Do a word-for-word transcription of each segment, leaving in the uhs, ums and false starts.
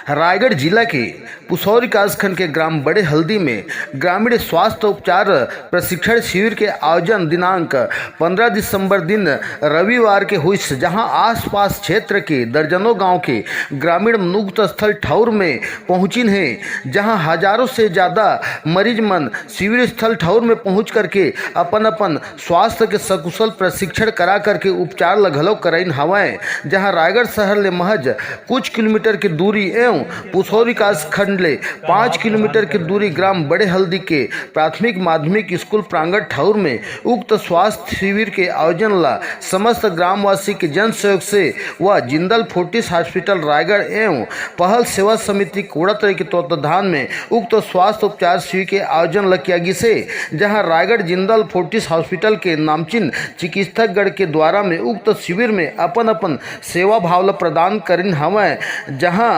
रायगढ़ जिला के पुसौर विकासखंड के ग्राम बड़े हल्दी में ग्रामीण स्वास्थ्य उपचार प्रशिक्षण शिविर के आयोजन दिनांक पंद्रह दिसंबर दिन रविवार के हुइस, जहां आसपास क्षेत्र के दर्जनों गांव के ग्रामीण उक्त स्थल ठौर में पहुंचिन हे, जहां हजारों से ज्यादा मरीज मन शिविर स्थल ठौर में पहुंच करके अपन अपन स्वास्थ्य के सकुशल प्रशिक्षण करा करके उपचार ल घलो कराइन हवय, जहां रायगढ़ शहर ले महज कुछ किलोमीटर के दूरी एवं पुसौर विकास खंड ले पाँच किलोमीटर के दूरी ग्राम बड़े हल्दी के प्राथमिक माध्यमिक स्कूल प्रांगण ठौर में उक्त स्वास्थ्य शिविर के आयोजन ला समस्त ग्रामवासी के जन सहयोग से व जिंदल फोर्टिस हॉस्पिटल रायगढ़ एवं पहल सेवा समिति कोड़ातराई के तत्वाधान में उक्त स्वास्थ्य उपचार शिविर के आयोजन ला किया गिसे, जहां रायगढ़ जिंदल फोर्टिस हॉस्पिटल के नामचीन चिकित्सकगण के द्वारा में उक्त शिविर में अपन अपन सेवा भाव ला प्रदान करिन हवय, जहां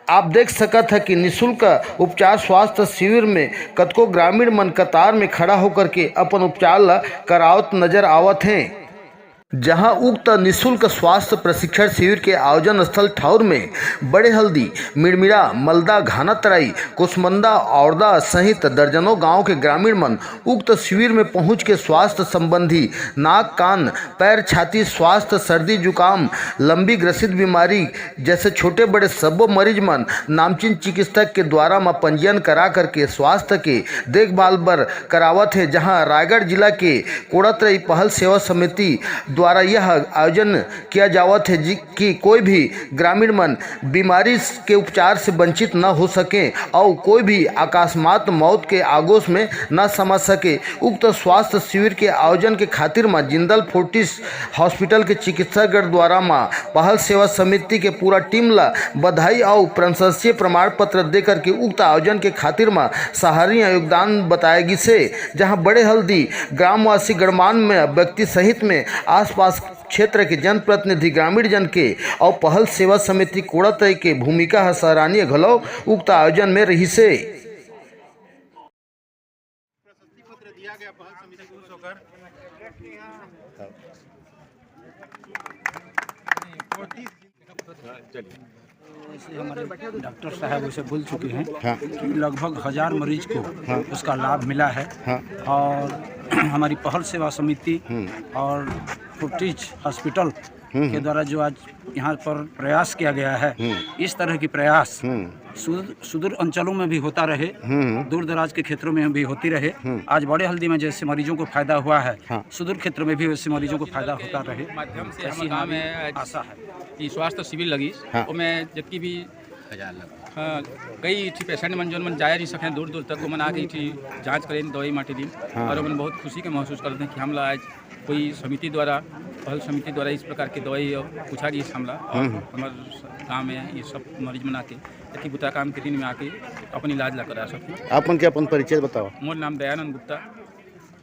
आप देख सकत ह कि निशुल्क उपचार स्वास्थ्य शिविर में कतको ग्रामीण मन कतार में खड़ा होकर के अपन उपचार ला करावत नजर आवत हें। जहां उक्त निशुल्क स्वास्थ्य प्रशिक्षण शिविर के आयोजन स्थल ठौर में बड़े हल्दी, मिड़मिड़ा, मलदा, घानातराई, कुसमंदा, औरदा सहित दर्जनों गांव के ग्रामीण मन उक्त शिविर में पहुंच के स्वास्थ्य संबंधी नाक, कान, पैर, छाती स्वास्थ्य, सर्दी, जुकाम, लंबी ग्रसित बीमारी जैसे छोटे बड़े सब्बो मरीज मन नामचीन चिकित्सक के द्वारा म पंजीयन करा करके स्वास्थ्य के देखभाल बर करावत हे, जहां रायगढ़ जिला के कोड़ातराई पहल सेवा समिति द्वारा यह आयोजन किया जावत हे जी, कि कोई भी ग्रामीण मन बीमारी के उपचार से वंचित न हो सके और कोई भी अकस्मात मौत के आगोश में न समा सके। उक्त स्वास्थ्य शिविर के आयोजन के खातिर म जिंदल फोर्टिस हॉस्पिटल के चिकित्सकगण द्वारा म पहल सेवा समिति के पूरा टीम ला बधाई अउ प्रशंसनीय प्रमाण पत्र दे करके उक्त आयोजन के खातिर म सराहनीय योगदान बताया गिस हे, जहां बड़े हल्दी ग्रामवासी गणमान्य व्यक्ति सहित में आसपास क्षेत्र के जनप्रतिनिधि, ग्रामीण जन के अउ पहल सेवा समिति कोड़ातराई के भूमिका ह सराहनीय घलो उक्त आयोजन में रहिस हे। जैसे हमारे डॉक्टर साहब उसे बोल चुके हैं हाँ। कि लगभग हजार मरीज को हाँ। उसका लाभ मिला है हाँ। और हमारी पहल सेवा समिति हम्म। और फोर्टिस हॉस्पिटल हम्म। के द्वारा जो आज यहाँ पर प्रयास किया गया है, हम्म। इस तरह की प्रयास हम्म। सुदूर, सुदूर अंचलों में भी होता रहे, हम्म। दूर दराज के क्षेत्रों में भी होती रहे। हम्म। आज बड़े हल्दी में जैसे मरीजों को फायदा हुआ है, हाँ। सुदूर क्षेत्र में भी वैसे मरीजों को फायदा होता रहे, माध्यम से ऐसी हमर गाँव हमारी में आज आशा है। ई स्वास्थ्य शिविर लगिस, हाँ। ओमे जतकी भी, हाँ, कई ठी पेशेंट मन, जोन मन जाए नहीं सके दूर दूर तक, ओमन आके इठी जांच करें, दवाई माटी दिन, हाँ। और ओमन बहुत खुशी के महसूस करते हैं कि हमला आज कोई समिति द्वारा, पहल समिति द्वारा इस प्रकार की दवाई पूछा गई हमला, और हम्म। हमर गाँव में ये सब मरीज मन आके, जतकी बुता काम के दिन में आके अपन इलाज ला करा सकते। आप मन के अपन परिचय बताओ। मोर नाम दयानंद गुप्ता।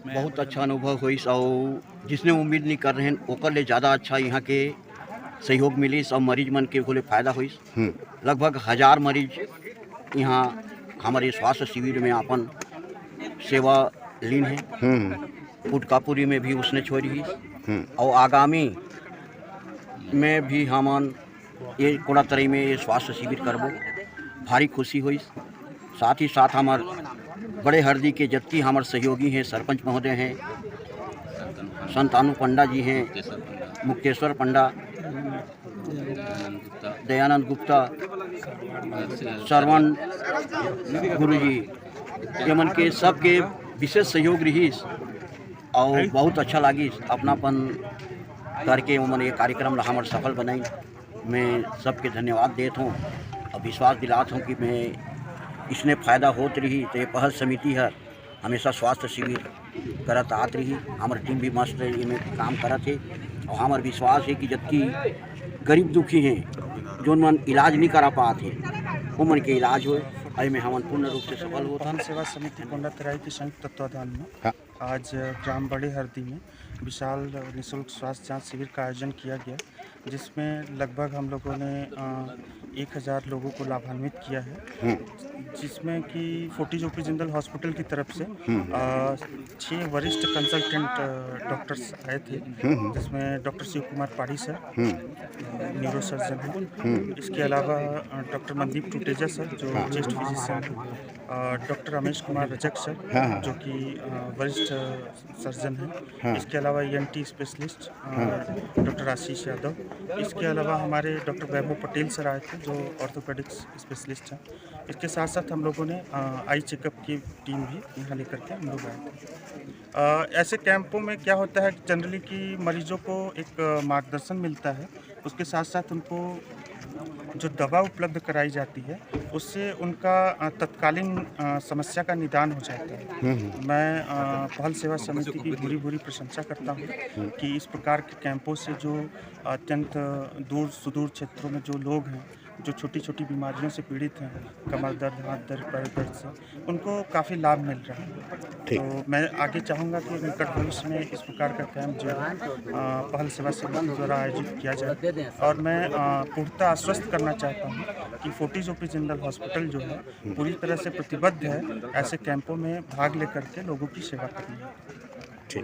बहुत अच्छा अनुभव होइस, अउ जिसने उम्मीद नहीं कर रहे हैं, ओकर ले ज़्यादा अच्छा यहाँ के सहयोग मिलिस अउ मरीज मन के ओले फायदा होइस। हम्म। लगभग हजार मरीज यहाँ हमारे स्वास्थ्य शिविर में अपन सेवा लीन है। हम्म। पुटकापुरी में भी उसने छोड़ी ही। हम्म। और आगामी में भी हमन ये कोड़ातरई में ये स्वास्थ्य शिविर करबो, भारी खुशी होइस। साथ ही साथ हमर बड़े हरदी के जतकी हमर सहयोगी हैं, सरपंच महोदय हैं, संतानु पंडा जी हैं, मुक्तेश्वर पंडा, दयानंद गुप्ता, श्रवण गुरु जी, ये मन के सबके विशेष सहयोग रहिस और बहुत अच्छा लागिस। अपनापन करके ओमन ये कार्यक्रम ला हमर सफल बनाइन। मैं सबके धन्यवाद देत हूँ और विश्वास दिलात हूँ कि मैं इसने फायदा होत रही, तो ये पहल समिति हर हमेशा स्वास्थ्य शिविर करत आत रही। हमर टीम भी मस्त है, इमे काम करत है और हमर विश्वास है कि जबकि गरीब दुखी हैं, जोन मन इलाज नहीं करा पात है, वो मन के इलाज होए, एमे हमन पूर्ण रूप से सफल होत हन। पहल सेवा समिति कोंडातराई के संयुक्त तत्वाधान में हाँ। आज ग्राम बड़े हरदी में विशाल निशुल्क स्वास्थ्य जांच शिविर का आयोजन किया गया, जिसमें लगभग हम लोगों ने एक हज़ार लोगों को लाभान्वित किया है, जिसमें कि फोर्टिज ओपी जिंदल हॉस्पिटल की तरफ से छः वरिष्ठ कंसल्टेंट डॉक्टर्स आए थे, जिसमें doctor Shiv Kumar Padhi sir, neuro surgeon हैं। इसके अलावा डॉक्टर मनदीप टुटेजा सर, जो चेस्ट फिजिशियन हैं, डॉक्टर रमेश कुमार रजक सर, जो कि वरिष्ठ सर्जन हैं। इसके अलावा ENT specialist doctor Ashish Yadav. इसके अलावा हमारे डॉक्टर वैभव पटेल सर आए थे, जो ऑर्थोपेडिक्स स्पेशलिस्ट हैं। इसके साथ साथ हम लोगों ने आई चेकअप की टीम भी यहाँ लेकर के हम लोग आए थे। ऐसे कैंपों में क्या होता है, जनरली कि मरीजों को एक मार्गदर्शन मिलता है, उसके साथ साथ उनको जो दवा उपलब्ध कराई जाती है, उससे उनका तत्कालीन समस्या का निदान हो जाता है। मैं पहल सेवा समिति की भूरी भूरी प्रशंसा करता हूँ कि इस प्रकार के कैंपों से जो अत्यंत दूर सुदूर क्षेत्रों में जो लोग हैं, जो छोटी छोटी बीमारियों से पीड़ित हैं, कमर दर्द, हाथ दर्द, पैर दर्द से, उनको काफ़ी लाभ मिल रहा है। तो मैं आगे चाहूँगा कि निकट भविष्य में इस प्रकार का कैंप जो है पहल सेवा समिति द्वारा आयोजित किया जाए, और मैं पुख्ता आश्वस्त करना चाहता हूँ कि फोर्टिज ओपी जिंदल हॉस्पिटल जो है पूरी तरह से प्रतिबद्ध है ऐसे कैंपों में भाग लेकर के लोगों की सेवा करने।